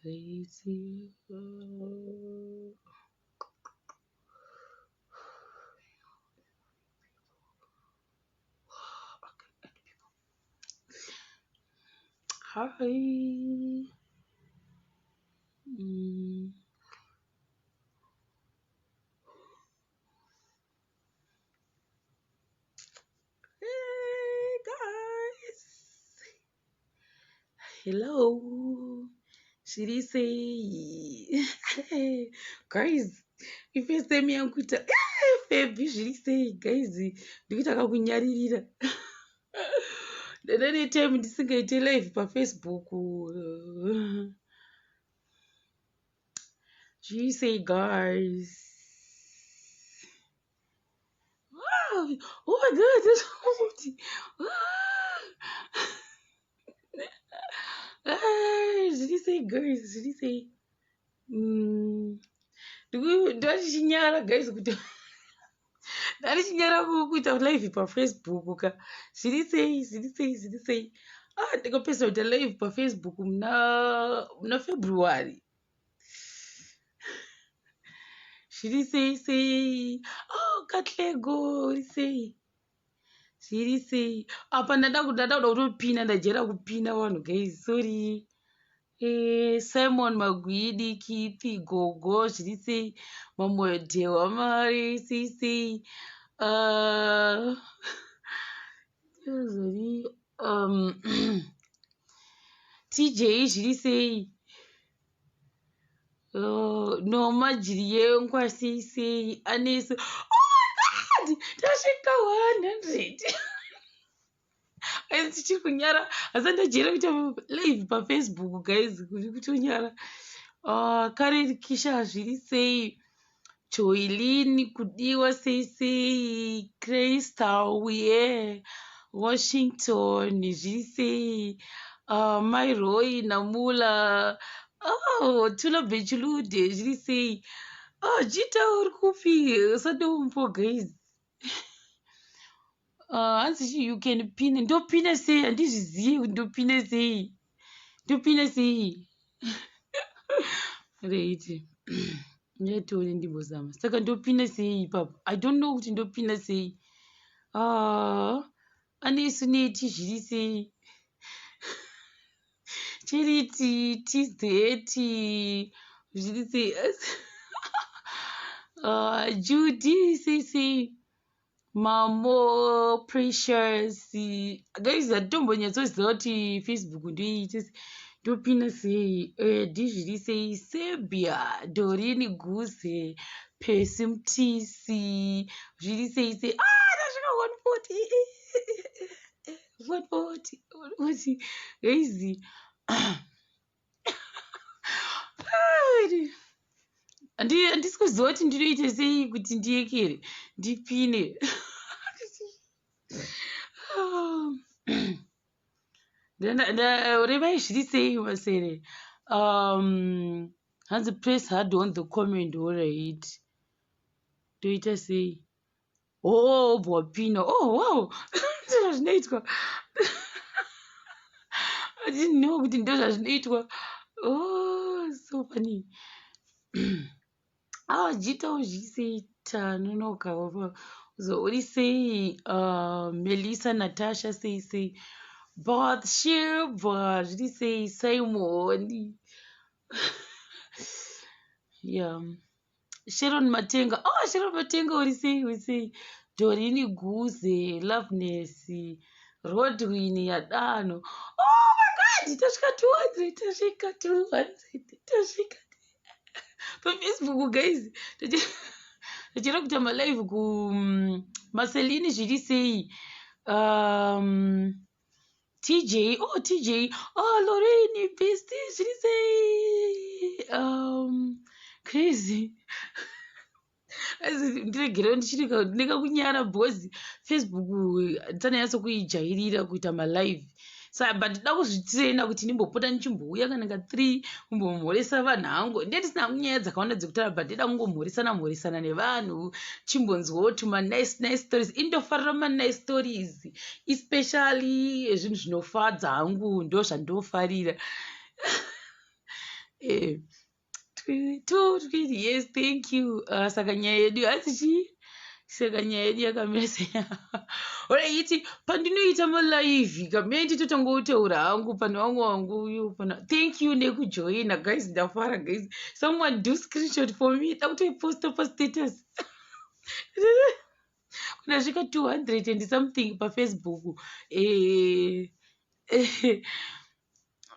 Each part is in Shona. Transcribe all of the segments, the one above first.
Right. Hi. Hey guys. Hello. Zviri sei? Guys, ifirst time yangu kuita Febhi zviri sei guys? Ndikuita kakunyaririra. Ndane time ndisingaite live paFacebook. Zviri sei guys? Wow. Oh my God, that's so Ah, zviri sei guys? Zviri sei? Ndachichinyara guys kuti ndachichinyara kuita live paFacebook ka. Zviri sei? Zviri sei? Zviri sei? Ah, ndakapedzisa kuita live paFacebook muna February. Zviri sei sei? Oh, Katlego, uri sei? Zviri sei? Apa ndada kuda kutopina, ndajera kupina vanhu guys, sorry. Simon Magwidi, Kithi, Gogo, zviri sei? Mamoyo Dhewa Mari, sei sei? Zori, TJ, zviri sei? Noma Jiriyengwa, sei sei? Anesu. Oh my God! Tasvika 100. Asi tichiri kunyara, asi ndajera kuita live paFacebook guys, kuri kutonyara. Karen Kisha, zviri sei? Joylin Kudiwa, sei sei? Crystal, yeah. Washington, zviri sei? Mai Roy Namula. Oh, Tula Bechulude, zviri sei? Oh, Jita uri kupi? Usadombo guys. Hanzi you can pin. Ndopina sei? Handizvizivi kuti ndopina sei. Ndopina sei? Right. Ndatione ndimbozama. Saka ndopina sei ipapo? I don't know kuti ndopina sei. Anesu neti zviri sei? Charity TZ zviri sei? Judy sei sei? Mamo Precious. Guys, hatimbonyatsoziva kuti Facebook ndoiite sei. Ndopina sei? Edi zviri sei? Sebia, Doreen Guze, Percy Mtisi, zviri sei sei? Ah, tasvika 140. 140. 140. Guys. Handisi kuziva kuti ndinoite sei kuti ndiyekere ndipine. Revai zviri sei masere? Hanzi press hard on the comment, alright. Toita sei? Oh, wobva wapina. Oh, wow. Ndizvo zvinoitwa. I didn't know kuti ndo zvazvinoitwa. Oh, so funny. Ah, Jita uzvisei tanonoka. So uri sei? Melissa Natasha sei sei? Bathsheba zviri sei? Simon. Yeah. Sharon Matenga. Oh, Sharon Matenga uri sei? Uri sei? Doreen Guze, Loveness, Rodwin Yadano. Oh my God, tasvika 200, tasvika 200, tasvika paFacebook guys. Tichida kuita malive ku Marceline zviri sei? TJ, oh TJ, oh Lorraine, bestie, zviri sei? Crazy. Ndiregerewo ndichiri ndinenge kunyara because Facebook ndisanyatso kuijairira kuita malive. Saka but ndida kuzvitraina kuti ndimbopota ndichimbouya kana ka 3 kumbomhoresa vanhu hangu. Ndiye ndisina hangu nyaya dzakawanda dzekutaura but ndida kungomhoresana mhoresana nevanhu chimbonzwawo tuma nice nice stories. Indofarira ma nice stories especially zvinhu zvinofadza hangu ndo zvandofarira. Two three, yes, thank you. Saka nyaya yedu hanzi chii? Saka nyaya yedu yakamira sei? Alright, pandinoita malive kamene titotangotaura hangu pane vamwe vangu uyu pana. Thank you nekujoina, guys. Ndafara, guys. Someone do screenshot for me, da kutoiposta pastatus. Kundasvika 200 and something paFacebook.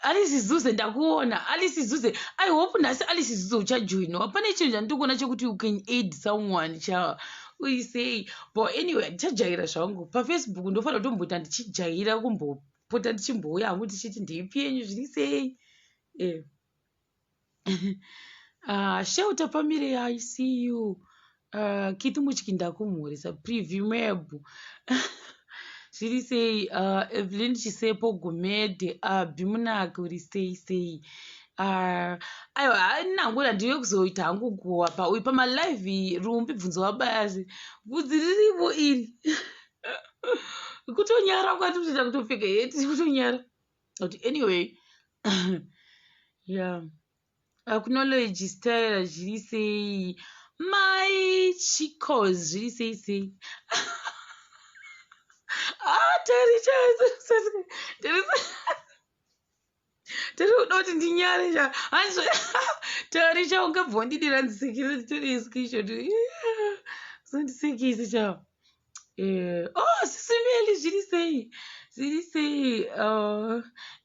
Alice Zuze, ndakuona, Alice Zuze. I hope nhasi, Alice Zuze, uchajoinwa. Pane chinhu chandiri kuona chekuti you can aid someone cha uisei. But anyway, ndichajaira zvangu paFacebook. Ndofanira kutomboita ndichijaira kumbopota ndichimbouya hangu tichiti ndeipi yenyu, zviri sei? Shelter Pamire, I see you. Kiti Mutyi, ndakumhurisa. Preview mab, zviri sei? Evelyn Chisepo Gumede, Bimunaki, uri sei sei? Aiwa, nangu handive kuzoita hangu guwa pauyu pamalive. Rumbi bvunzo wabayasi, bvudzi riripo iri, kutonyara kwati kutoita kutopfeka heti, kutonyara kuti. Anyway, yeah. Acknowledge style, zviri sei? Mai Chicos, zviri sei sei? Ah, tari tari tiri kuda kuti ndinyare cha hanzi tari cha ungabva wandidira ndisekise, nditore screenshot, zondisekise cha. Oh, Sisimeli, zviri sei, zviri sei?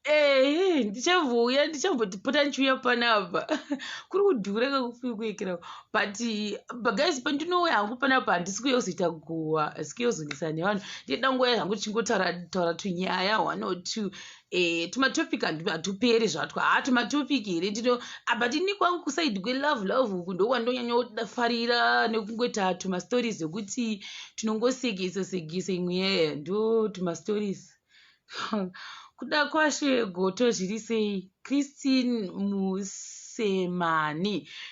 Ehe, ndichamboUya, ndichambotipota ndichiuya panapa. Kuri kudhura kakupfukuekera, but guys, pandinouya hangu panapa handisi kuuya kuzoita guwa, handisi kuuya kuzonetsana nevanhu. Ndinoda nguva hangu tichingotaura taura tunyaya one or two. Tumatopic hatuperi zvatwa. Ha, tumatopic here ndino, but ini kwangu kuside kwelove love uku ndokwandonyanyofarira nekungoita tumastories ekuti tinongosekesa sekesa imwe yaya, ndo tumastories. Kuda kwashe Goto, zviri sei? Christine Musemani,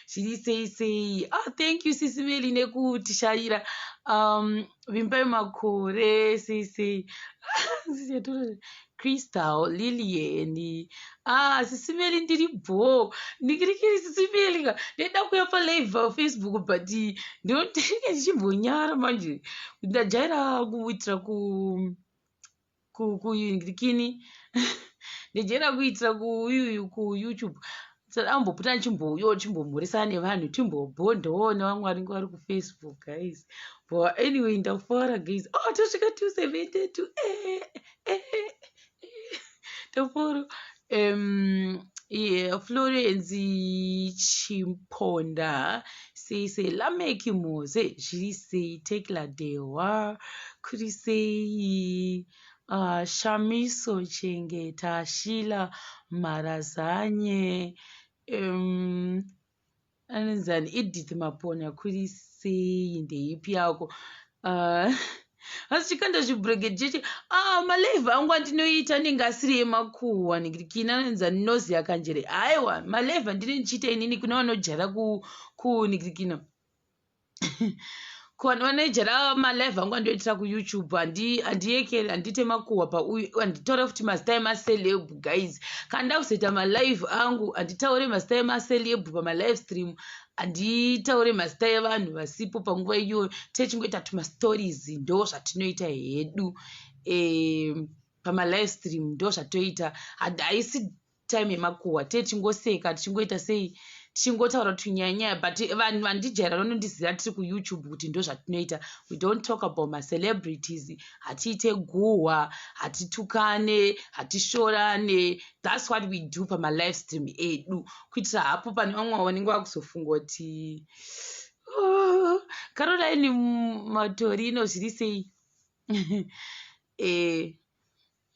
zviri sei sei? Oh, thank you, Sisimeli, nekutishayira. Vimbai Makore, sei sei? Crystal Lilian, ah, Sisimeli, ndiri bho ndikirikiri. Sisimeli ka, ndinoda kuuya palive paFacebook, but ndinenge ndichimbonyara manje. Ndajaira kuitira ku kukini, ndajaira kuitira kuyuyu kuYouTube. Saka ambopota ndichimbouyawo tichimbomhoresana nevanhu, timbobhondawo nevamwe vanenge vari kuFacebook, guys. But anyway, ndafara, guys. Oh, tosvika 272. Tafara. Yeah, Florence Chimponda, sei sei? Lameki Moze, zviri sei? Tekla Dewa, kuri sei? Shamiso Chengeta, Shila Marazanye, anonzani Edith Maponya, kuri sei? Ndeipi yako? Asi chikanda zvibhuregeti cheche. Ah, malive angu andinoita anenge asiri emakuhwa ningirikini. Anonzi Nozi Yakanjere. Aiwa, malive andinenge ndichiita inini kune vanojaira kuningirikina, kuvanhu vanojaira malive angu andinoitira kuYouTube, handiyekeri, handiite makuhwa pauyu, handitaure futi mazita emaceleb. Guys, kana ndakuzoita malive angu, handitaure mazita emaceleb pamalive stream, handitaure mazita evanhu vasipo panguva iyoyo. Techingoita tumastories, ndo zvatinoita hedu pamalive stream, ndo zvatoita. Haisi time yemakuhwa, techingoseka, tichingoita sei, tichingotaura tunyanyaya. But vanhu vandijaira vanondiziva tiri kuYouTube kuti ndo zvatinoita. We don't talk about macelebrities, hatiite guhwa, hatitukane, hatishorane. That's what we do pamalive stream edu, kuitira hapo pane vamwe vanenge vakuzofunga kuti, oh, Caroline Matorino, zviri sei?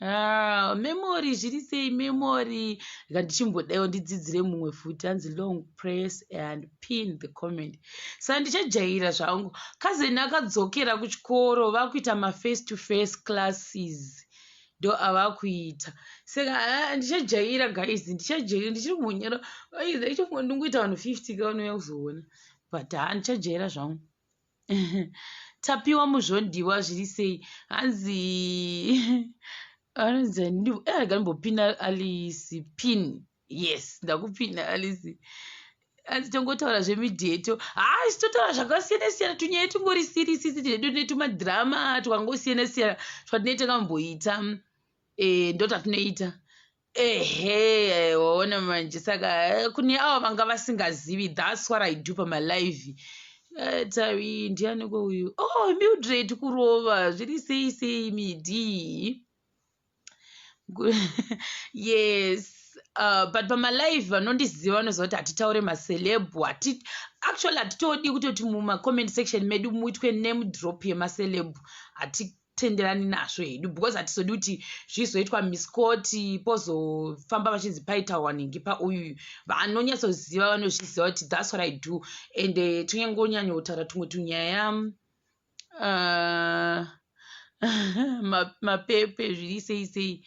Ah, Memory, zviri sei, Memory? Rega ndichimbodaiwo ndidzidzire mumwe futi. Hanzi long press and pin the comment. Saka ndichajaira zvangu. Kazeni akadzokera kuchikoro, vakuita maface to face classes, ndo ava kuita. Saka ndichajaira, guys, ndichajaira. Ndichiri kumbonyara, ndichofunga ndingoita vanhu 50 ka vanouya kuzoona, but ha, ndichajaira zvangu. Tapiwa Muzvondiwa, zviri sei? Hanzi anonzi, rega ndimbopina Alice pin. Yes, ndakupinda, Alice. Hanzi tongotaura zvemidheto. Haa, totaura zvakasiyana siyana, tunyaya tungori sirisisi tedu netumadhirama twakangosiyana siyana twatinee takamboita. Ndo tatinoita. Ehe, waona manje. Saka kune avo vanga vasingazivi, that's what I do pamalive. Tavi ndianiko uyu? Oh, Mildred Kurova, zviri sei sei, midi? Yes, but pamalive vanondiziva vanoziva kuti hatitaure maceleb. Actually hatitodi kutoti mumacomment section medu muitwe name drop yemaceleb. Hatitenderani nazvo hedu because hatizodi kuti zvizoitwa misquote, pozofamba vachinzi paitaurwa nhingi pauyuyu. Vanonyatsoziva vanozviziva kuti that's what I do, and tinyangonyanyo kutaura tumwe tunyaya. Mapepe, zviri sei sei?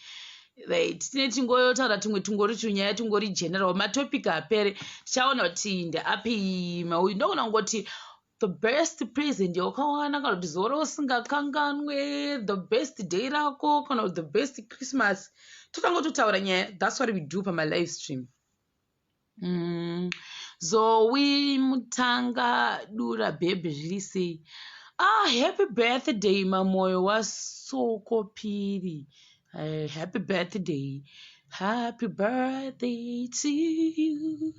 Right, tine tingotaura tumwe tungori tunyaya tungori general. Matopic apere, tichaona kuti ndeapi mauyu. Ndogona kungoti the best present yawakawana, kana kuti zuva rausingakanganwe, the best day rako, kana kuti the best Christmas. Totanga kutotaura nyaya. That's what we do pamalive stream. Zoe Mutanga Dura Bhebhe, zviri sei? Ah, happy birthday, Mamoyo waSokopiri. Happy birthday, happy birthday to you,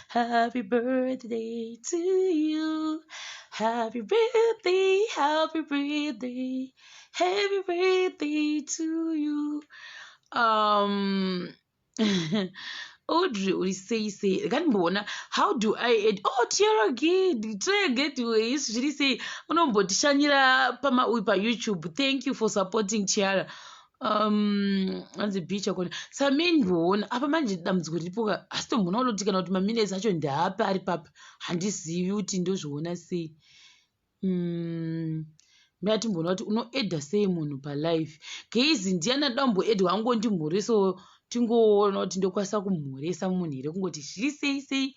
happy birthday to you, happy birthday, happy birthday, happy birthday to you. Audrey, uri sei sei? Rega how do I add? Oh, Tiara Gid, Tiara Gateway, zviri sei? Unombotishanyira pamauyu paYouTube. Thank you for supporting, Tiara. Anzi bicha kona samendona apa. Manje dambudziko riripo ka, asi tomboona kutoti kana kuti maminutes acho ndeapi ari papa. Handizivi kuti ndozviona sei. Mira timboona kuti unoadda sei munhu palive. Guys, ndiani anoda kumboaddwa? Angondimhoreso, tingoona kuti ndokwanisa kumhoresa munhu here, kungoti zviri sei sei.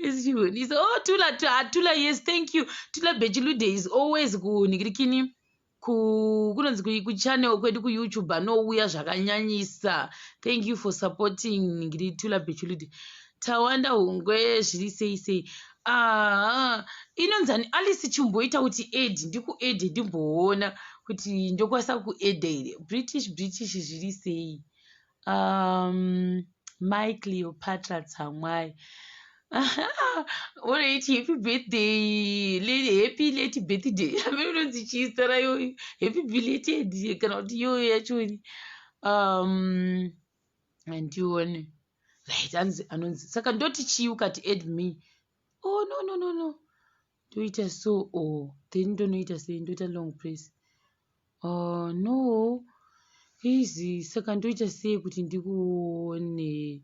Chibonisa. Oh, Tula, Tula, yes, thank you, Tula Bechilude is always kunhikirikini, kunonzi kuchannel kwedu kuYouTube, anouya zvakanyanyisa. Thank you for supporting nhingiri Tula Bechilude. Tawanda Hungwe, zviri sei sei? Aha, inonzani? Alice, chimboita kuti add, ndikuadde, ndimboona kuti ndokwanisa kuadda here. British, British, zviri sei? Mai Cleopatra Tsamwai. Alright, happy birthday, happy late birthday. Amene unonzi chii zita rayo? Happy belated kana kuti iyoyo yachoni? Handione. Right, anzi anonzi, saka ndoti chii ukati add me? Oh, no, no, no, no, ndoita so. Oh, then ndonoita sei? Ndoita long press? Oh no, easy. Saka ndoita sei kuti ndikuone?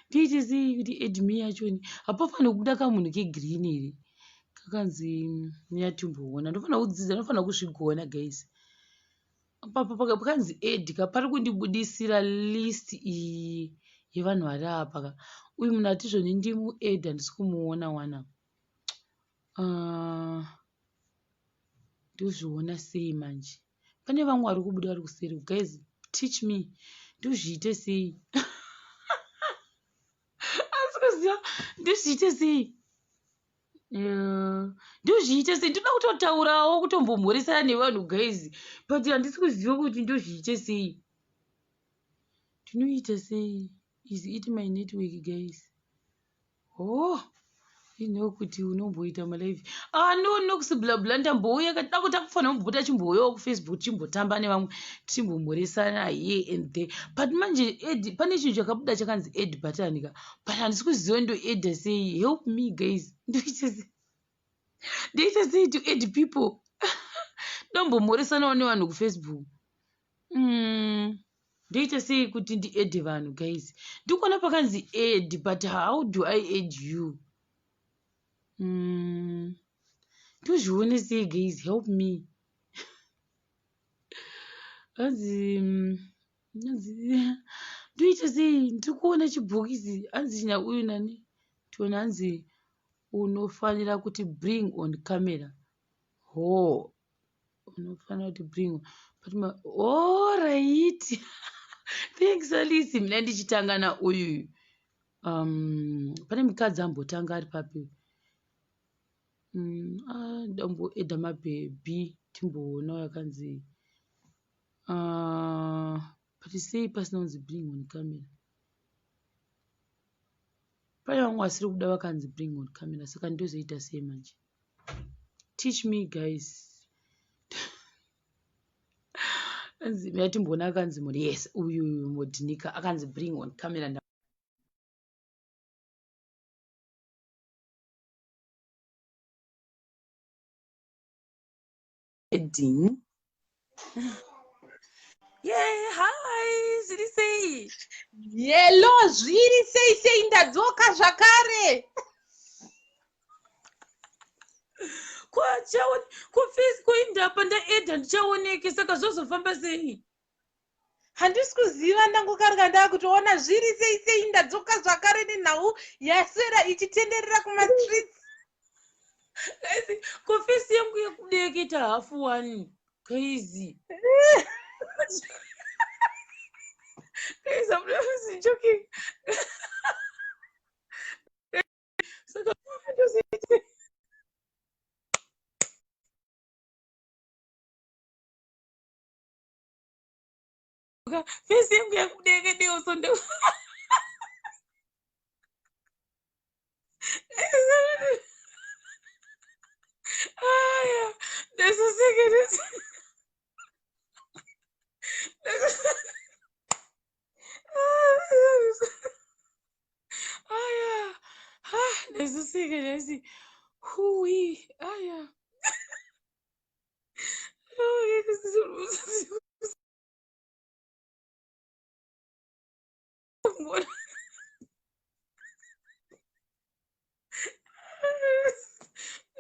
Ndoita sei kuti add me yachoni? Hapafaniri kubuda kamunhu kegreen here kakanzi yatimboona? Ndofanira kudzidza, ndofanira kuzvigona, guys. Pakanzi add ka, pari kundibudisira list iyi yevanhu vari apa ka. Uyu munhu atizvoni ndimuadd, handisi kumuona wana. Ndozviona sei manje? Pane vamwe vari kubuda vari kuseri. Guys, teach me, ndozviite sei? Asi kuziva ndozviite sei? Ndozviite sei? Ndoda kutotaurawo, kutombomhoresana nevanhu, guys, but handisi kuziva kuti ndozviite sei. Ndinoita sei? Is it my network, guys? Oh, ino kuti unomboita malive. Ah, no, Nox Blabla, ndambouya da kuti akufanira kumbopota chimbouyawo kuFacebook, tichimbotamba nevamwe, tichimbomhoresana here and there. But manje add, pane chinhu chakabuda chakanzi add button ka, but handisi kuziva ndoadda sei. Help me, guys, ndoita sei? Ndoita sei to add people? Ndombomhoresanawo nevanhu kuFacebook. Ndoita sei kuti ndiadde vanhu, guys? Ndikuona pakanzi add, but how do I add you? Ndozvione sei, guys? Help me. Hanzi hanzi ndoita sei? Ndiri kuona chibhokisi, hanzi china uyu nani tiona. Hanzi unofanira kuti bring on camera. Ho, unofanira kuti bring. But ma alright. Thanks Alice. Mina ndichitanga nauyu. Pane mukadzi ambotanga ari papi? Ndamboedha mabhebhi timboona yakanzi but sei pasina kunzi bring on camera? Pane vamwe vasiri kuda vakanzi bring on camera, saka ndozoita sei manje? Teach me guys. Anzi mina timboona akanzi muri yes uyu Modinika akanzi bring on camera. Wedding. Yeah, hi, zviri sei? Yelo, zviri sei sei, ndadzoka zvakare. Kufesi kuindapa ndaedha ndichaoneke, saka zvozofamba sei? Handisi kuziva, ndangokarga ndakutoona zviri sei sei, ndadzoka zvakare nenhau yaswera ichitenderera kumastreets. Guys, kofesi yangu yekuda yakaita 1:30. Crazy. Guys, I'm not joking. Saka ndozoita fesi yangu yakuda yakadewo so ndo aya ndazoseka ndasi aya ndazoseka ndasi hui aya.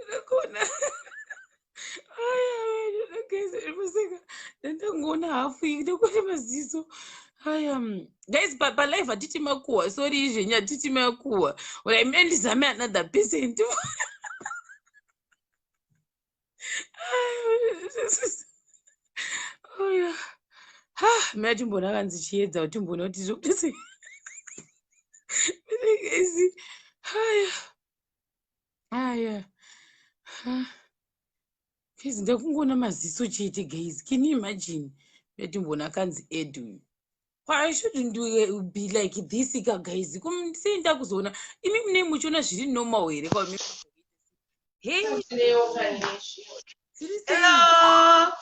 Ndakona aya guys, ndoseka ndandangoona hafu iyi ndokona maziso aya. Guys, palive hatiti makuhwa, sorry izvenyu, hatiti makuhwa. Alright, mina ndizame another person. Oya ha, mina timboona akanzi Chiedza, timboona kuti zvokuti sei guys. Aya aya ha guys, ndakungoona maziso chete guys, can you imagine? Timboona akanzi Ed uyu. I shouldn't be like this ka guys. Sei ndakuzoona imi mune muchiona zviri normal here? Kwa hey, zviri sei? Hello.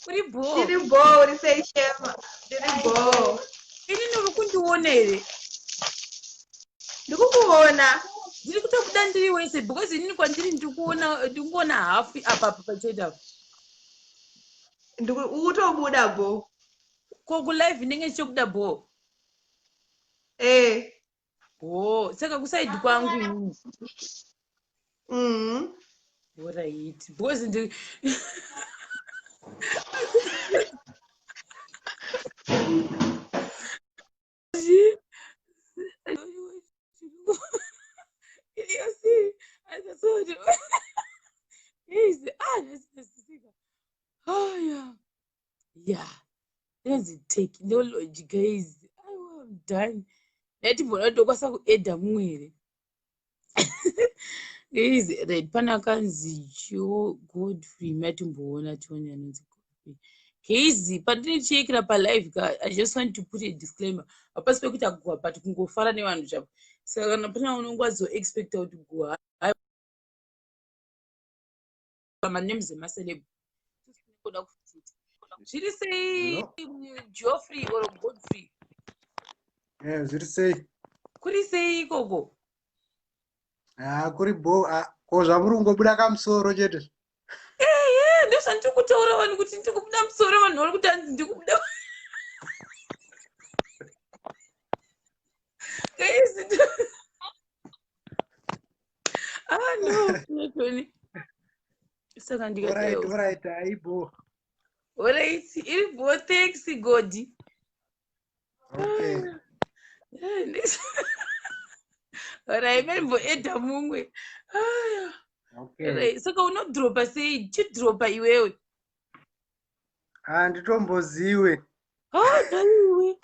Uri bho? Ndiri bho, uri sei Shema? Ndiri bho. Inini uri kundiona here? Ndikukuona. Ndiri kutobuda ndiri wese because inini kwandiri ndikuona, ndikuona hafu apa apa pachete apa. Ukutobuda bho. Ko kulive inenge ichitobuda bho? Eh. Oh, saka kuside kwangu inini. Mhm. Alright, because ndi You see, I saw it. Yes, ah, that's oh yeah. Yeah. That's technology, guys. I'm done. Ndatimbona ndokwanisa kuedha mumwe here? Guys, right, pana akanzi Joe Godfrey, matimboona tione anonzi Godfrey. Guys, pandinochekera palive ka, I just want to put a disclaimer. Hapasi pekuti aguhwa, but kungofara nevanhu zvavo. Saka kana pana unongwazoexpecta kuti guhwa, manames emaceleb. Kuda kufuta. Zviri sei Geoffrey or Godfrey? Eh, zviri sei? Kuri sei ikoko? Ah, kuri bo. Ah, ko zvamuri kungobuda kamusoro chete. Ehe, ndozvandiri kutaura vanhu kuti ndiri kubuda musoro, vanhu vari kuti hanzi ndiri kubuda. Guys, ah no, Tony. Saka Alright, ndikadai. alright, aibo. Alright, iri bo, thanks Godi. Okay. Alright, memboedha mumwe. Aya. Okay. Alright, saka unodhiropa sei? Chidhiropa iwewe. Handitomboziwe. Ah, daiwe.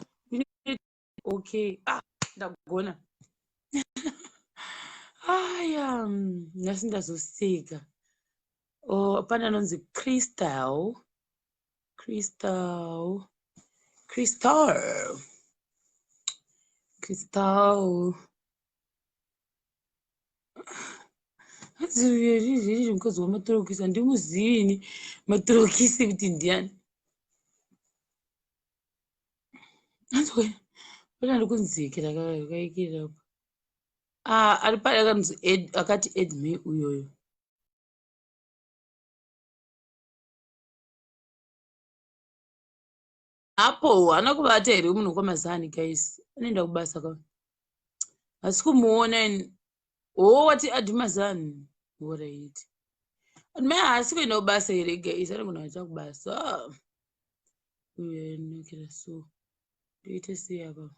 Okay. Ah, ndagona. Aya, nhasi ndazoseka. Oh, pane anonzi Crystal. Crystal. Crystal. Crystal. Hanzi mukadzi wamatorokisi handimuzivi ini matorokisi kuti ndiani. Hanzi pane ari kunzikira kaikira apa. Ah, ari pari akanzi akati add me uyoyo. Apo haana kuvata here munhu kwamazani guys anoenda kubasa ka hasi kumuona ini oh wati adi mazani orit mai haasi kuenda kubasa here guys anogona kuita kubasa uyu anokira so ndoita sei apa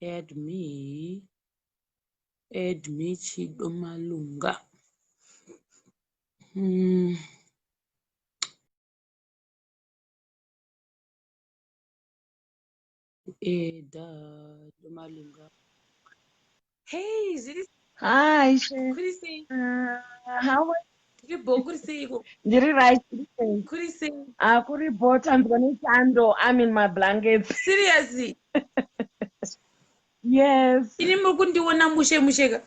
add me add me Chido Malunga. Eda Malunga. Hey, zviri Hi, She. kuri sei? How are Ndiri bho kuri seiko? Ndiri right. Ndiri sei? Kuri sei? Kuri bho tanzwa nechando. I'm in my blankets. Seriously? Yes. Ini muri kundiona mushe mushe ka?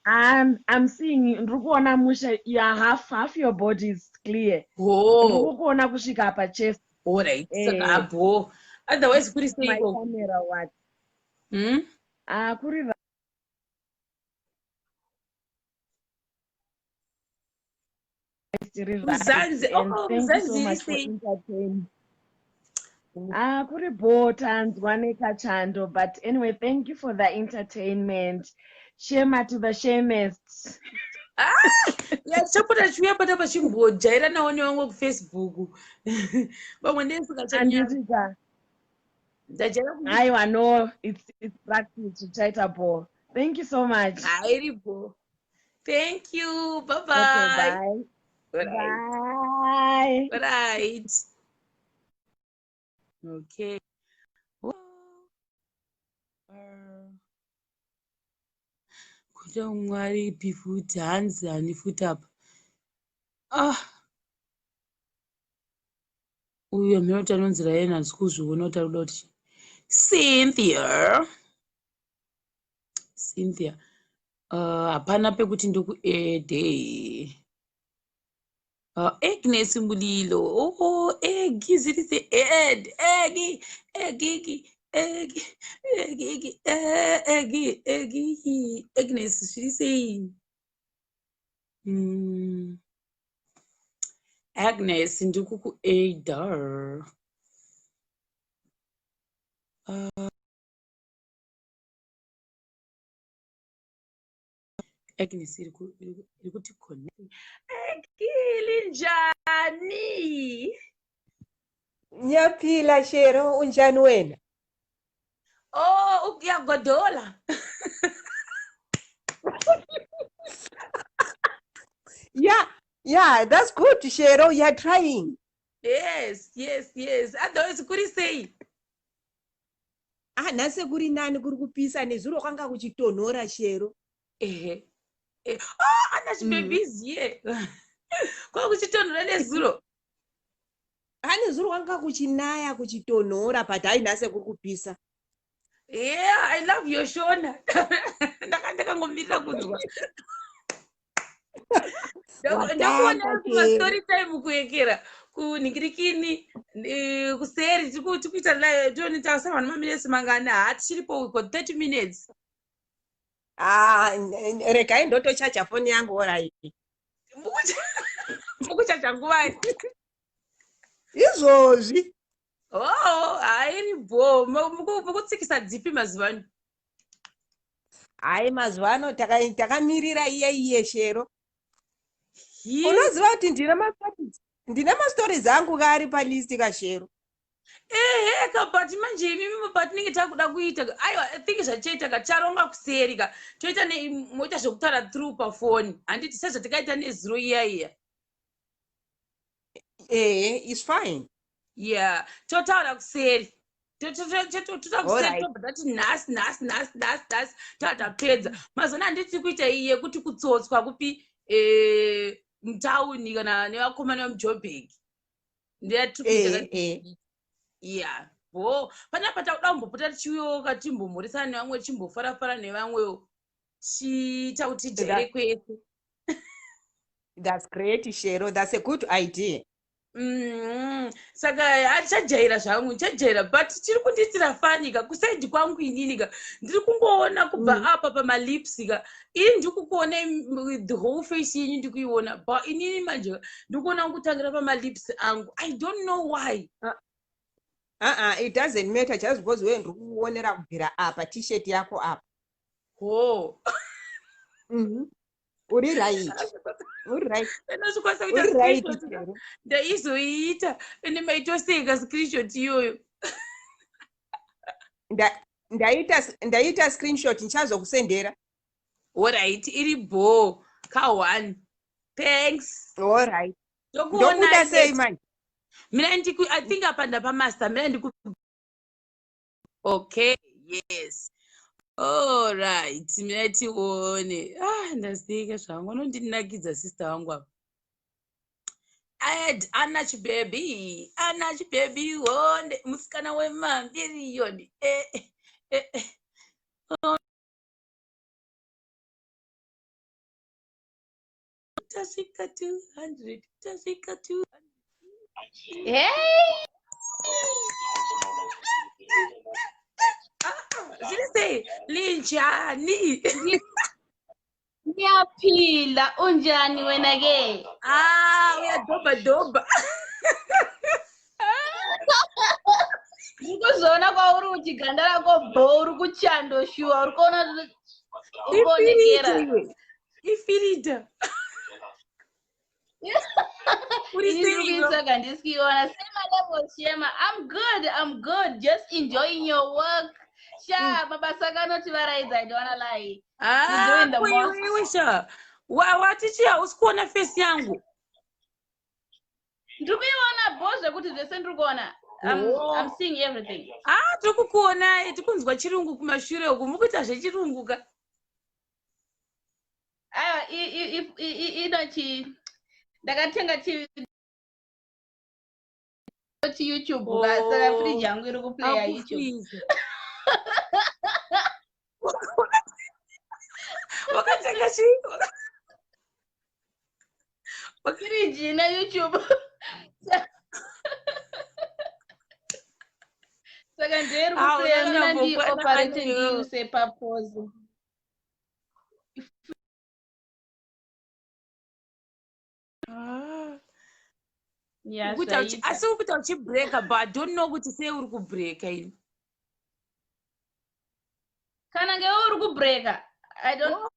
I'm seeing you. Ndiri kuona mushe. Yeah, half your body is clear. Oh. Ndiri kuona kusvika pa chest. All right. Saka bho. Otherwise kuri My seiko? camera what? Kuri right. Mzanzi, And oh, thank you so Mzanzi much for sei? entertaining. Kuri bho tanzwa nekachando, but anyway, thank you for the entertainment. Shema to the shamest. Yeah, chapota chiuya pata pachimbojaira nawo nevamwe kuFacebook. Vamwe ndesingachanyara. Anditi Ndajaira ku Aiwa, no, it's practice tichaita bho. Thank you so much. Hairi bho. Thank you. Bye Okay, bye. bye. All right. Bye. All right. Okay. Kuda Mwari ipi futi hanzi hani futi apa. Ah. Uyu amene kuti anonzi Ryan handisi kuzviona kuti ari kuda kuti Cynthia. Cynthia. Hapana pekuti ndokuede. Agnes Mulilo. Oh, Eggy, zviri sei? Ed, Eggy, Eggy, Eggy, Eggy, Eggy, Eggy, Agnes, zviri sei? Agnes, ndikukueda. Agnes iri kuti connect. Eggy, linjani? Ngiyaphila Shero, unjani wena? Oh, uyagodola. Yeah, that's good, Shero. You are trying. Yes, yes, yes. Otherwise, kuri sei? Ah, nhasi kuri nani kuri kupisa nezuro kwanga kuchitonhora Shero. Ehe. Ah, ana chibabies here. Kwa kuchitonhora nezuro. Ah, nezuro kwanga kuchinaya kuchitonhora, but hayi nhasi kuri kupisa. Yeah, I love your Shona. Ndakangomirira kunzwa. Ndakuona kuma story time kuekera kunhingirikini kuseri tikuita live tione tasara vanhu maminutes mangani ha tichiripo we got 30 minutes. Ah, regai ndotochaja foni yangu orai. Mukuchaja nguvai? Izvozvi. Oh, hairi bho. Mukutsikisa dzipi mazuva ano? Hai, mazuva ano takamirira iye Shero. Unoziva kuti ndine mastories angu kaari palist kaShero. Ehe, ka but manje imimi patinenge takuda kuita aiwa I think zvachaita ka charonga kuseri ka toita moita zvekutaura through pafoni handiti sezvatikaita nezuro iya iya. Ehe, is fine. Yeah, totaura kuseri. Totaura kuseri tobva tati nhasi nhasi nhasi nhasi nhasi tava tapedza. Mazona handiti kuita iyi yekuti kutsotswa kupi eh, mutauni kana nevakomana vemujobheki. Ndeyatiri kuita. Yeah. Bho, panapa takuda kumbopota tichiuyoka timbomhoresana nevamwe tichimbofarafara nevamwewo. Chiita kuti tijaire kwese. That's great, Shero. That's a good idea. Saka achajaira zvangu, ndichajaira but chiri kundiitira fani ka kusaidi kwangu inini ka ndiri kungoona kubva apa pamalips ka ini ndiri kukuona the whole face yenyu ndikuiona but inini manje ndiri kuona kutangira pamalips angu. I don't know why. Uh-uh, it doesn't matter just because we ndiri kuonera kubvira apa t-shirt yako apa. Ho. Uri right. Uri right. Ndinozvikwanisa kuita Uri right. screenshot. Shero. Ndaizoiita ende maitoseka screenshot iyoyo. Ndaita screenshot ndichazokusendera. Alright, iri bho ka one. Thanks. All right. Ndokuona Ndokuda sei manje? Mina ndiku I think apa ndapamaster mina ndiku Okay, yes. All right, mina tione. Ah, ndaseka zvangu. Unondinakidza sister wangu apa. Add Anna Chibaby, Anna Chibaby wonde musikana wemambiriyoni. Eh, eh, eh. Oh. Tasvika 200, tasvika 200. Hey! Zviri sei? Linjani? Ngiyaphila, unjani wena ke? Ah, uyadobha dobha. Ndiri kuzoona kwauri kuti ganda rako bho uri kuchando shuwa uri kuona uri kuonekera. Ifirita iwe. Ifirita. Uri Ini sei ndiri iwe? kuitsvaga handisi kuiona. Sema level Shema. I'm good, I'm good. Just enjoying your work. Sha, mabasa akanotivaraidza, I don't wanna lie. You're Ah, doing the most. iwe sha. Wati chi hausi kuona face yangu? Ndiri kuiona bho zvekuti zvese ndiri kuona. Oh. I'm seeing everything. Ah, tiri kukuona, tiri kunzwa chirungu kumashure uku. Mukuita zvechirungu ka. Aiwa, inochi ndakatenga chi YouTube ka saka Oh. fridge yangu iri kuplaya YouTube. Akufreeze. Wakatenga chii? Fridge ine YouTube. Saka ndiyo iri Ah, kuplaya unoona mina mbokwana ndioperate aniyo. ndiuse papause. Ah. Yeah, Ukuita zvaita. asi uri kuita uchibreaka but I don't know kuti sei uri kubreaka ini. Kana ngewe uri kubreaka. I don't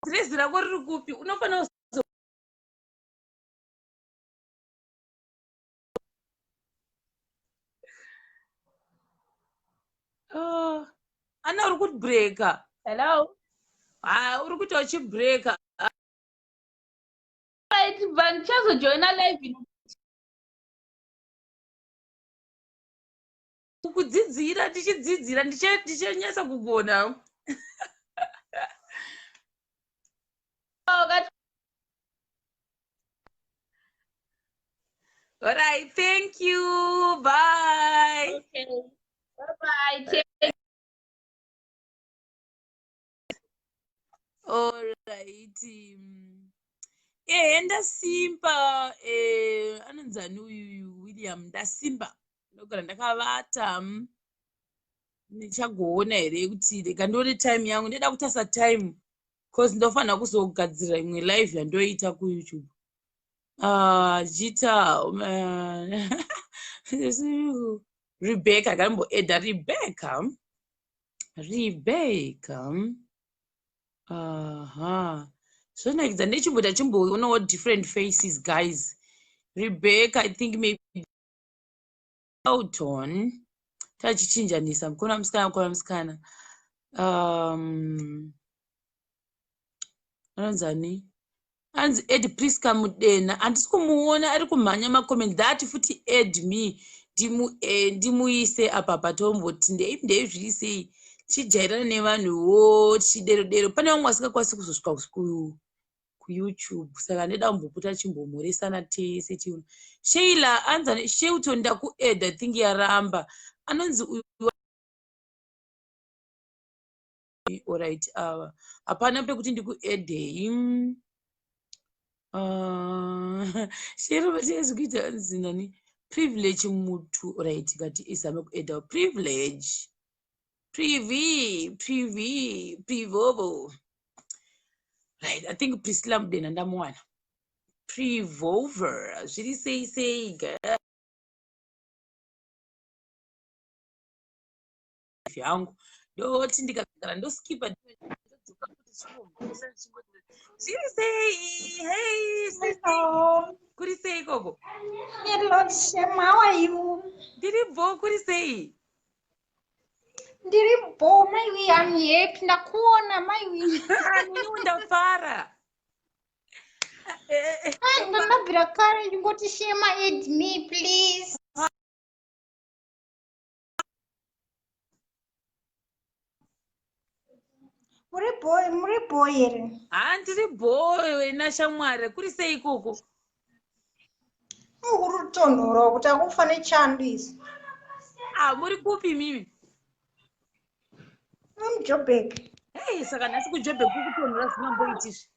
Dress rako riri kupi? Unofanira Oh, Ana uri kubreaka. Hello. Ah, uri kuita uchibreaka. Right, but ndichazojoina live ino. Kudzidzira tichidzidzira ndichanyatsa kugona. Wakati All right, thank you. Bye. Okay. Bye bye. Take All right. Ndasimba anonzani uyuyu William ndasimba. Ndogara ndakavata. Ndichagoona here kuti rega ndione time yangu ndida kutasa time cause ndofanira kuzogadzira imwe live yandoita kuYouTube. Ah, jita Rebecca kamboedha Rebecca. Rebecca. Aha. Zvonakidza ndechimboita chimboonawo different faces guys. Rebecca I think maybe Elton tachichinjanisa mukona musikana mukona musikana. Anonzani? Anzi Ed Priska Mudena. Handisi kumuona ari kumhanya macomment that futi add me ndimu eh, ndimuise apa patomboti ndei ndei zviri sei tichijairana nevanhuwo tichidero dero pane vamwe vasingakwanisi kuzosvika ku kuyoutube saka ndida kumbopota chimbomhoresana tese tiona sheila anzi shelton ndakuedha think yaramba anonzi uyu orit ava hapana pekuti ndikuedhei ah, shero vatiyezi kuita anzi nani privilege mutu orit kati izame kuedha privilege privi privi privovo right i think priscilla mudena ndamuwana privover zviri sei sei yangu ndoti ndikagara ndoskipa zviri sei hey kuri sei ikoko Hello, Shem, how are you? Ndiri bho kuri sei? Ndiri bho maiwi, I'm happy ndakuona maiwi. Niniwo ndafara. Ah, ndandabvira kare ndingoti Shema add me please. Muri bho, muri bho here? Ha, ndiri bho wena shamwari, kuri sei ikoko? Kuri kutonhora kuti akufa nechando isu. Ah, muri kupi mimi? MuJoburg. Hey, saka nhasi kuJoburg kuri kutonhora zvinamboiti izvi.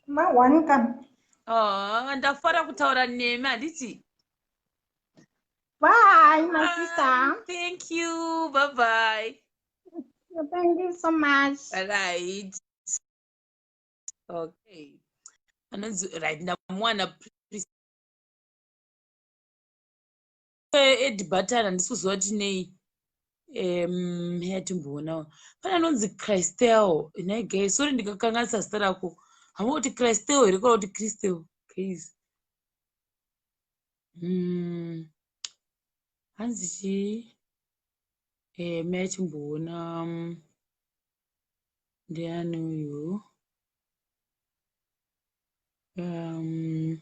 Ma one kana. Ah, ndafara kutaura nemi handiti? Bye, my sister. Thank you. Bye bye. Thank you so much. Right. Okay. Anonzi right ndamuwana Ed Button handisi kuziva kuti nei um yatimboonawo pane anonzi Christel nhai guys sorry ndikakanganisa zita rako hamuna kuti Christel here kana kuti Christel guys mm. Hanzi chii eh, mai achimboona mm, ndiani uyu um,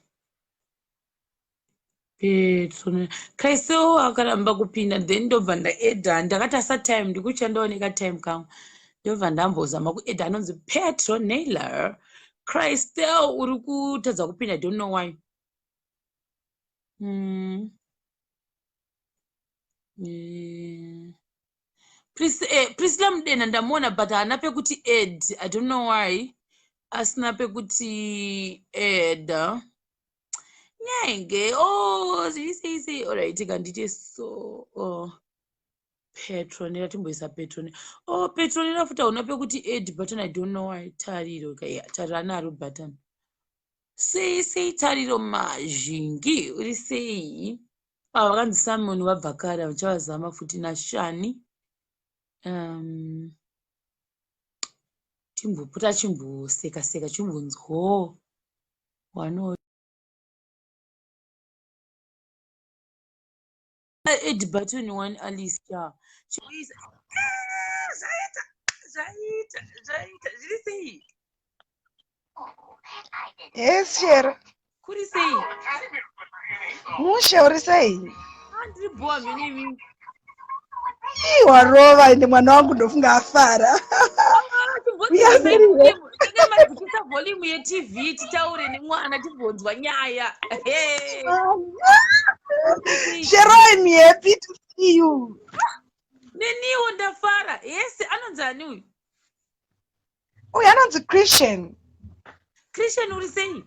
Petro Kaisewo akaramba kupinda then ndobva ndaedha ndakatasa time ndikucha ndaoneka time kangu ndobva ndambozama kuedha anonzi Petro Naylor Christel uri kutadza kupinda I don't know why mm. Mm. Pris, eh, Priscilla Mudena ndamuona but haana pekuti add I don't know why asina pekuti add nyange oh zviri sei sei alright kandite so oh. Petronella timboisa Petronella oh Petronella futi hauna pekuti add button I don't know why tariro yeah, tariro anaro button Sei sei Tariro Mazhingi uri sei? Ava vakanzi Simon vabva kare vachavazama futi naShani. Um, timbopota chimboseka seka chimbonzwawo wano add button one Alice ja chimboisa zvaita zvaita zvaita zviri sei Yes, Shero. Kuri sei? Mushe uri sei? Ah, ndiri bhowa mhene imi. Ii warova ende mwana wangu ndofunga afara. Madzikisa volume yeTV titaure nemwana timbonzwa nyaya. Hey. Shero, I'm happy to see you. Neniwo ndafara. Yes, anonzi ani uyu? Uyu anonzi Christian. Christian uri sei?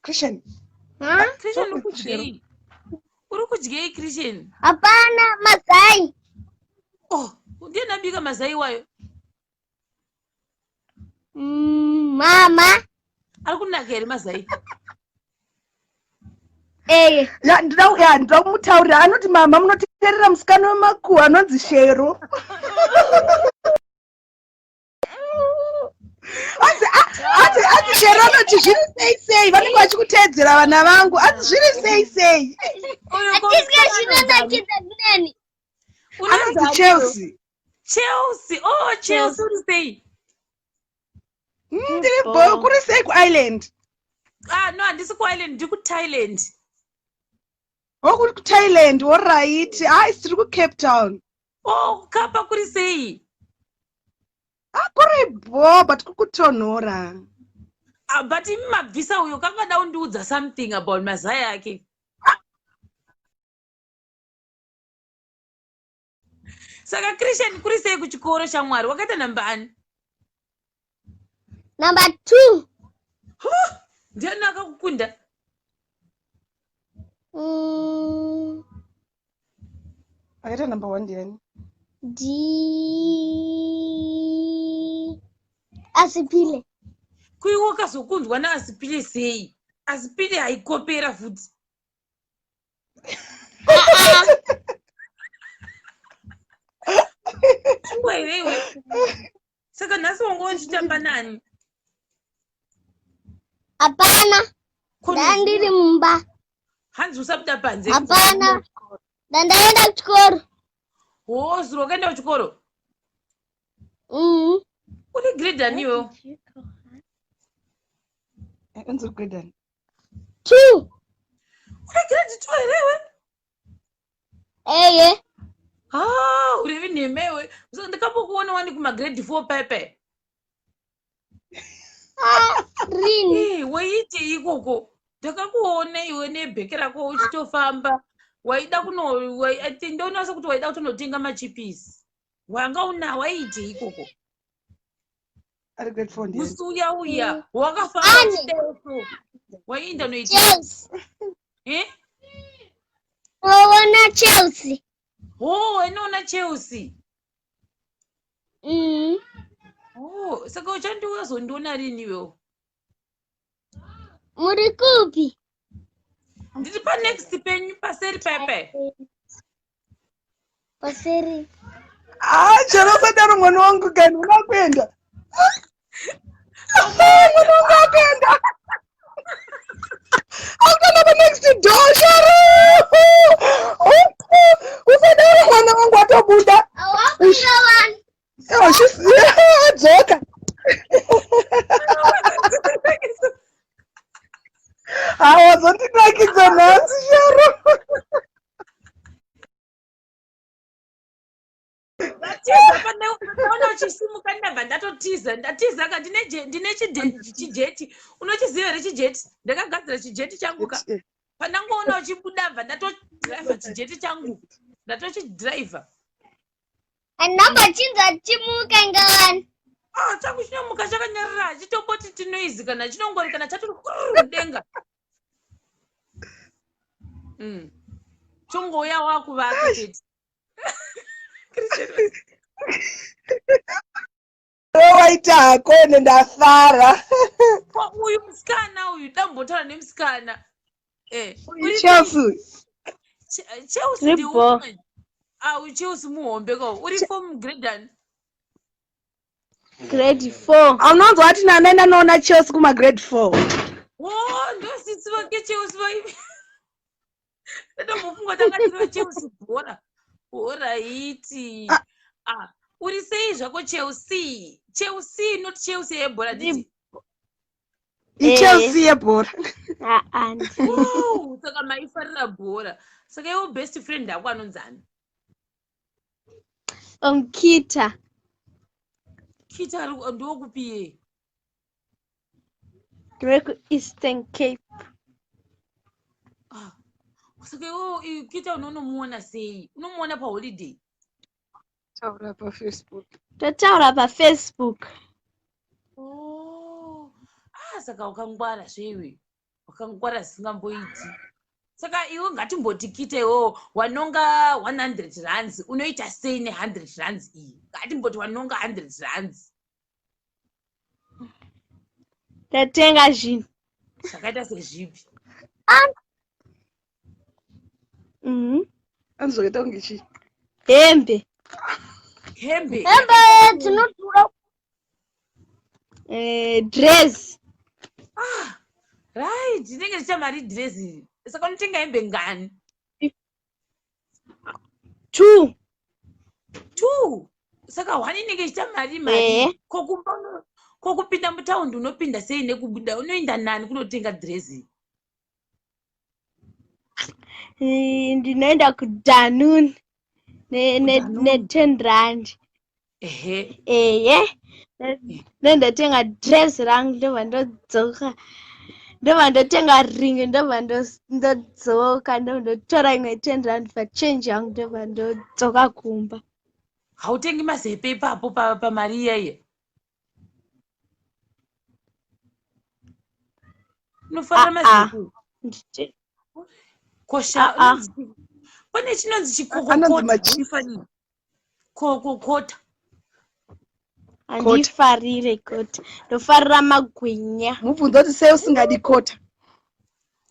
Christian. Huh? Christian uri kudyei? Uri kudyei Christian? Hapana mazai. Oh, ndiye ndabika mazai iwayo. Mm, mama. Ari kunaka here mazai? Eye. Ya ndida ya ndida kumutaurira anoti mama munoteerera musikana wemakuhwa anonzi Shero. Anzi anzi anzi Shero anoti zviri sei sei vanenge vachikuteedzera vana vangu anzi zviri sei sei. Hatidye zvinonakidza ndinani. Anonzi Chelsea. Chelsea. Oh, Chelsea uri sei? Ndiri bo kuri sei kuIsland? Ah, no, handisi kuIsland, ndiri kuThailand. Oh, kuri kuThailand, alright. Ah, isi tiri kuCape Town. Oh, Kapa kuri sei? Ah, kuri bo, but kuri kutonhora. Ah, but imi mabvisa uyo kangada kundiudza something about mazai ake. Saka Christian kuri sei kuchikoro shamwari? Wakaita namba ani? Number 2. Ndiani akakukunda? Akaita number 1 ndiani? D Asipile. Kuiwe wakazokundwa naAsipile sei? Asipile haikopera futi. Shuwa iwewe. Saka nhasi wanga uchitamba nani? Hapana. Ndandiri mumba. Hanzi usabuda panze. Hapana. Ndandaenda kuchikoro. Oh, zuro wakaenda kuchikoro? Uri grade ani iwewe? Unzi grade ani? 2. Uri grade 2 here iwe? Eye. Ah, uri nhema iwe. So ndakambokuona wani kuma grade 4 pepe. Ah, rini. Eh, waiite ikoko. Ndakakuona iwe nebheke rako uchitofamba. Waida kuno wai, I think ndoona sekuti waida kutonotenga machipisi. Wanga una waiite ikoko. Ari grade 4 ndiye. Musi uya uya wakafamba Ani. uchidaiso. Waienda noita. Chelsea. Eh? Oona Chelsea. Oh, wainoona Chelsea. Oh, saka uchandiuya uzondiona rini iwewe? Muri kupi? Ndiri pa next penyu paseri pepe. Paseri. Ah, chero usadaro mwana wangu kani unakuenda. Mwana wangu akuenda. Akuenda pa next door, Sharo. Usadaro mwana wangu atobuda. Awakuda wani. Oh, she's adzoka. Awazondinakidza nhasi, Sharo. Ndatiza pane unoona uchisimuka ndabva ndatotiza. Ndatiza ka ndine chijeti. Unochiziva here chijeti? Ndakagadzira chijeti changu ka. Pandangoona uchibuda bva ndatodriver chijeti changu. Ndatochidriver. Andamba chinza chimuka ngawani. Ah, changu chinomuka chakanyarara, chitomboti tinoizi kana chinongori kana chatori mudenga. Chongouya wakuvaka chete. Waita hako ende ndafara. Ko uyu musikana uyu dambotaura nemusikana. Uyu Chelsea. Chelsea ndi woman. Ah, uyu Chelsea muhombe ko. Uri form grade ani? Grade 4. Unonzwa ati nana ndanoona Chelsea kuma grade 4. Oh, ndosisi vake Chelsea vai. Ndombofunga takatira Chelsea bhora. Bhora iti. Ah, uri sei zvako Chelsea? Chelsea not Chelsea yebhora diti. I Chelsea yebhora. Ah, ah. Oh, saka maifarira bhora. Saka iwe best friend yako anonzani? Kita. Kita ndokupi? Ndiri Eastern Cape. Ah, saka iwe Kita unonomuona sei? Unomuona pa holiday? Taura pa Facebook. Totaura pa Facebook. Oh. Ah, saka wakangwara zveiwe. Wakangwara zvisingamboiti. Saka iwe ngatimboti Kita iwewo wanonga 100 rands, unoita sei ne 100 rands iyi? Ngatimboti wanonga 100 rands. Tatenga zvinhu. Zvakaita sezvipi? Anzi zvakaita kunge chii? Hembe. Hembe. Hembe dzinodhura. Dress. Ah, right, inenge zvicha mari dress iri. Saka unotenga hembe ngani? 2. 2. Saka 1 inenge ichiita mari mari. Ko kupinda mutaundi unopinda sei nekubuda? Unoenda nani kunotenga dhirezi? Ndinoenda kudanun ne10 rand. Ehe. Eye, ndondotenga dress rangu, ndobva ndodzoka, ndobva ndotenga ring, ndobva ndodzoka, ndobva ndotora imwe 10 rand pachange yangu, ndobva ndodzoka kumba. Hautengi mazepe ipapo pamari iyaiye? Unofarira mazepe? Kosha. Ah, ah. Pane chinonzi Anonzi chikokokota. machief. Kokokota. Handifarire kota, ndofarira magwinya. Mubvunzo kuti sei usingadi kota.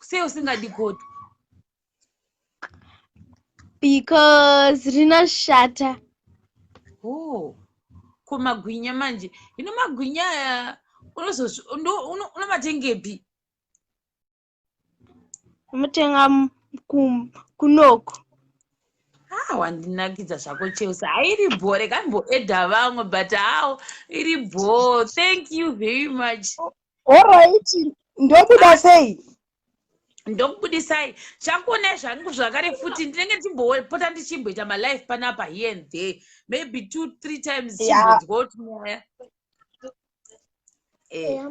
Sei usingadi kota? Because rinoshata. Oh, ko magwinya manje, hino magwinya aya unomatengepi? Unotenga kunoko. Ah, wandinakidza zvako, Chelsea. Hairi bho, rega ndimboedha vamwe, but hawo iri bho. Thank you very much. Alright, ndobuda sei? Ndokubudisai chakuonai zvangu zvakare futi. Ndinenge ndichimbopota ndichimboita malive panapa here and there, maybe two three times, chimbonzwa kuti nyaya.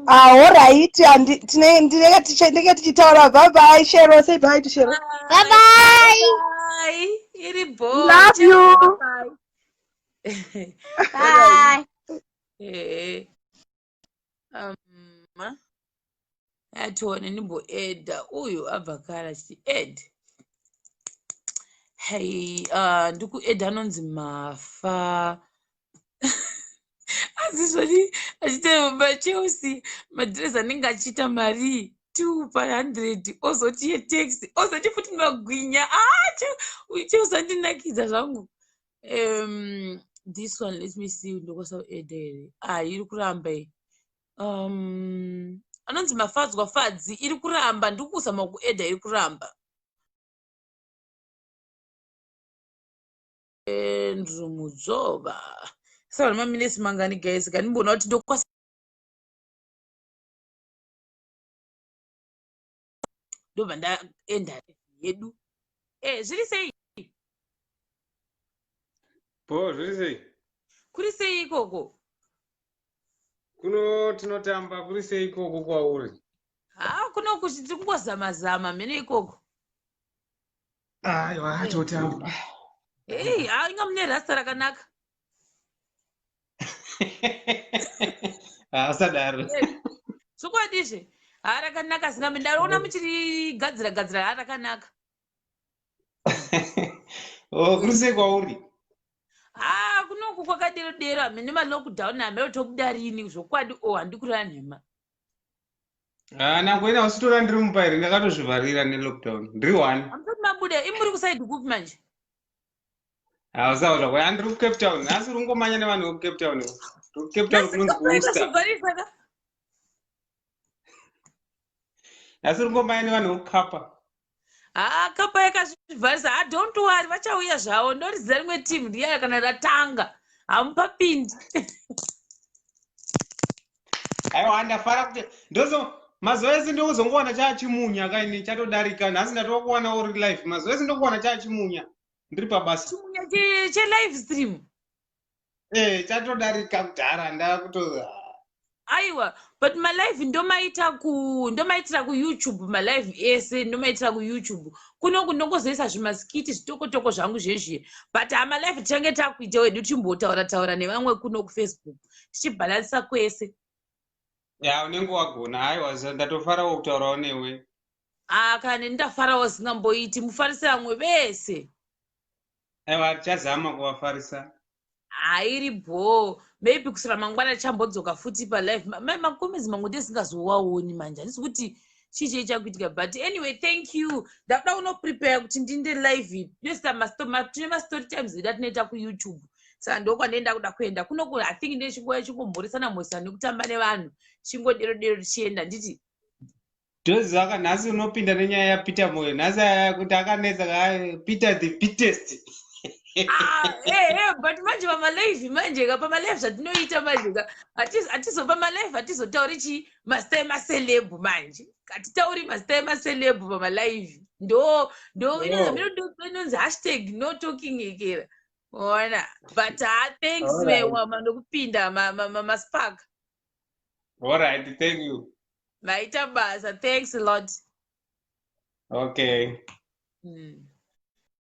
Ah, alright, ndinenge tichitaura. Bye bye, Shero. Say bye to Shero. Bye bye. Bye, iri bho. Love you. Bye. Bye. Atione ndimboedha uyu abva kare achiti ed. Hei, ndikuedha anonzi Mafa. Asi zvoni achiita maChelsea madhirezi anenge achiita mari 2 pa100, ozoti yetaxi, ozoti futi magwinya. Ah, uyu Chelsea andinakidza zvangu. This one, let me see, ndokwanisa kuedha here? Ah, iri kuramba iyi. Anonzi Mafadzwa Fadzi, iri kuramba. Ndiri kuzama kuedha, iri kuramba. Andrew Mudzova, saka maminesi mangani, guys? Kandimboona kuti ndokwanisa, ndobva ndaenda yedu. Zviri sei? Bo, zviri sei? Kuri sei ikoko? Kuno tinotamba, kuri sei ikoko kwauri? Ha, kuno kuti tiri kungozama-zama mhene ikoko. Aiwa, totamba. Ei, ha, inga mune rasta rakanaka. Asadaro. Zvokwadi ha, rakanaka zingame ndariona muchiri gadzira gadzira. Ha, rakanaka. Oh, kuri sei kwauri? Ha, kunoku kwakadero dero, hamene malockdown hamene tobuda rini zvokwadi. O, handikureva nhema. Ah, nangoina usitora, ndiri mumba here, ndakatozvivharira nelockdown, ndiri one. Hamusati mabuda? Imuri kusaidi kupi manje? Hausawo zvako, ndiri kuCape Town nhasi. Uri kungomanya nevanhu vekuCape Town. Ndiri kuCape Town, kunonzi kuWorcester. Zvivharisa ka. Nhasi uri kungomanya nevanhu vekukapa. Ha, kapa yakazvivharisa. Ha, don't worry, vachauya zvavo. Ndoriziva rimwe team riya, kana ratanga hamupapindi. Aiwa, ndafara kuti ndozo mazuva ese ndokuzongowana chaachimunya kaini, chatodarika. Nhasi ndatova kuwana uri live. Mazuva ese ndokuwana chaachimunya ndiri pabasa. Chimunya chelive stream? Eh, chatodarika kudhara, ndakuto Aiwa, but malive ndomaita ku ndomaitira kuYouTube. Malive ese ndomaitira kuYouTube. Kunoku ndongozoisa zvimaskiti zvitokotoko zvangu zvezviye, but hamalive tichange takuita wedu, timbotaura taura nevamwe kuno kuFacebook, tichibhalansisa kwese. Ya, unenge wagona. Aiwa, ndatofarawo kutaurawo newe. Ah, kana ndafarawo zingamboiti. Mufarise vamwe vese. Aiwa, tichazama kuvafarisa. Hairi bho. Maybe kusira mangwana tichambodzoka futi palive. Macomments mamwe ndesingazowaoni manje, handisi kuti chii chei chakuitika, but anyway, thank you. Ndakuda kunoprepare kuti ndinde live. Tine mastory times edu atinoita kuYouTube, saka ndokwandienda kuda kuenda kunoku. I think ndechinguva chingomhoresana mhoresana nekutamba nevanhu, chingodero dero tichienda, nditi. Ndozvaka nhasi unopinda nenyaya yaPeter Moyo nhasi, aya kuti akanetsa ka Peter the Pitest. Ah, eh, eh, but manje pamalive manje ka pamalive zvatinoita manje ka hatizo pamalive hatizotauri chi mazita emaceleb manje hatitauri mazita emaceleb pamalive ndo ndo Oh. inonzi hashtag no talking ekera ona but ha thanks Alright. mewama nokupinda maspark Alright, thank you. maita basa thanks a lot Okay.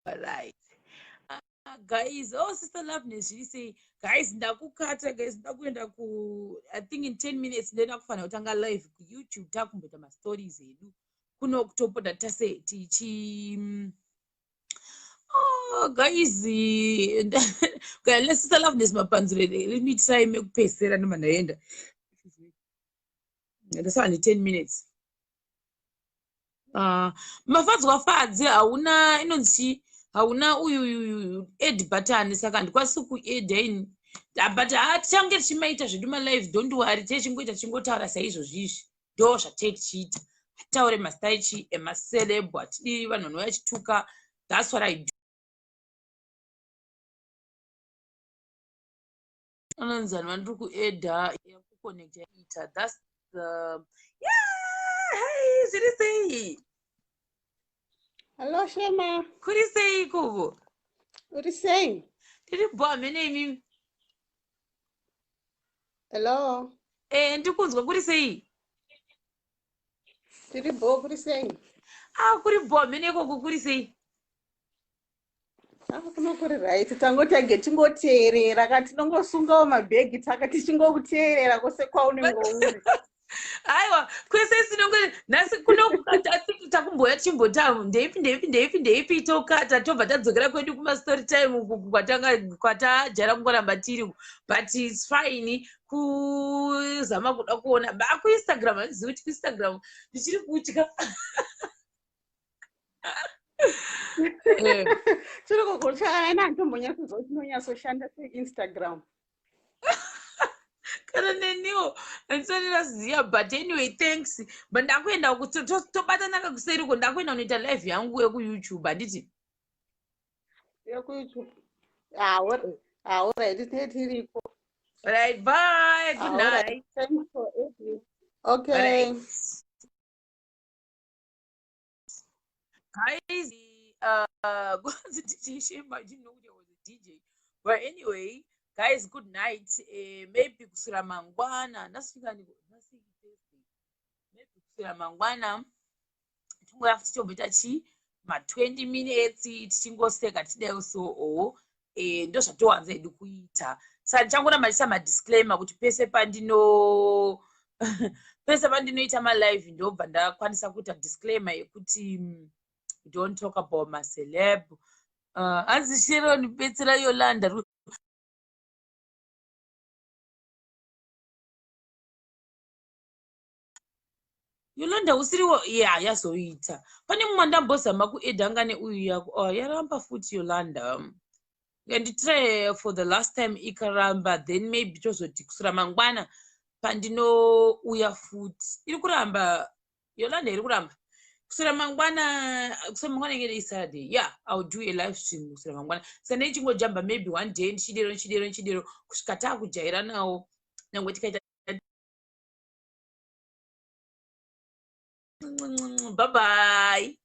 Alright. Guys, oh sister Loveness zviri sei guys ndakukata guys ndakuenda ku I think in 10 minutes ndoenda kufanira kutanga live kuyoutube takumboita mastories edu kuno kutopota tase tichi oh, guys sister Loveness mapanzure let me try mekupedzisira ndobva ndaenda ndasava ne10 minutes. Mafadzwa fadzi hauna inonzi chii hauna uyu uyu add button saka handikwanisi kuadda ini. Ah, but ha tichange tichimaita zvedu malive, don't worry, techingoita tichingotaura saizvozvizvi ndo zvatei tichiita hatitaure mazita echi emaceleb hatidi vanhu vanouya chituka. That's what I do. Anonzi vanhu vandiri kuadda kuconnecta ita that's the yeah hey zviri sei? Hello, Shema. Kuri sei ikoko? Uri sei? Tiri bho hamene imimi. Hello. Eh, ndikunzwa kuri sei? Tiri bho, kuri sei? Ah, kuri bho hamene ikoko kuri sei? Ah, kuno kuri right. Tangotage tingoteerera ka tinongosungawo mabhegi taka tichingokuteerera kwose kwaunenge uri. Aiwa kwese sinongo nhasi kuno takumboya tichimbota ndeipi ndeipi ndeipi ndeipi tokata tobva tadzokera kwedu kumastory time uku kwatanga kwatajaira kungoramba tiri but it's fine kuzama kuda kuona ba kuinstagram handizivi kuti kuinstagram ndichiri kutya. Tiri kukutya aina handimbonyatsoziva kuti inonyatsoshanda seinstagram. Kana neniwo handisati ndaziva but anyway thanks but ndakuenda tobatana kakuseri uko ndakuenda kunoita live yangu yekuyoutube handiti? Yekuyoutube. Ah, alright, tine tiriko. Right, bye, good Ah, alright. night. Thanks for everything. Okay. Alright. Guys, kwanzi DJ Shema, I didn't know there was a DJ. But anyway, guys, good night. Maybe kuswera mangwana. Nhasi nhasi Thursday. Maybe kuswera mangwana tingoya futi tomboita chi ma20 minutes tichingoseka tidai so o ndo zvatowanza hedu kuita saka ndichangoramba ndichiisa madisclaimer kuti pese pandino pese pandinoita malive ndobva ndakwanisa kuita disclaimer yekuti don't talk about maceleb. Hanzi Sharon betsera Yolanda. Yolanda usiriwo ya yazoita pane mumwe ndambozama kuadda anga neuyu yako oh, yaramba futi Yolanda and try for the last time ikaramba then maybe tozoti kusura mangwana pandinouya futi iri kuramba Yolanda iri kuramba kusura mangwana kusura mangwana inge Saturday. Yeah, I will do a live stream kusura mangwana saka ndichingojamba maybe one day ndichidero ndichidero ndichidero kusvika taakujaira nawo nyangwe tikaita. Bye bye.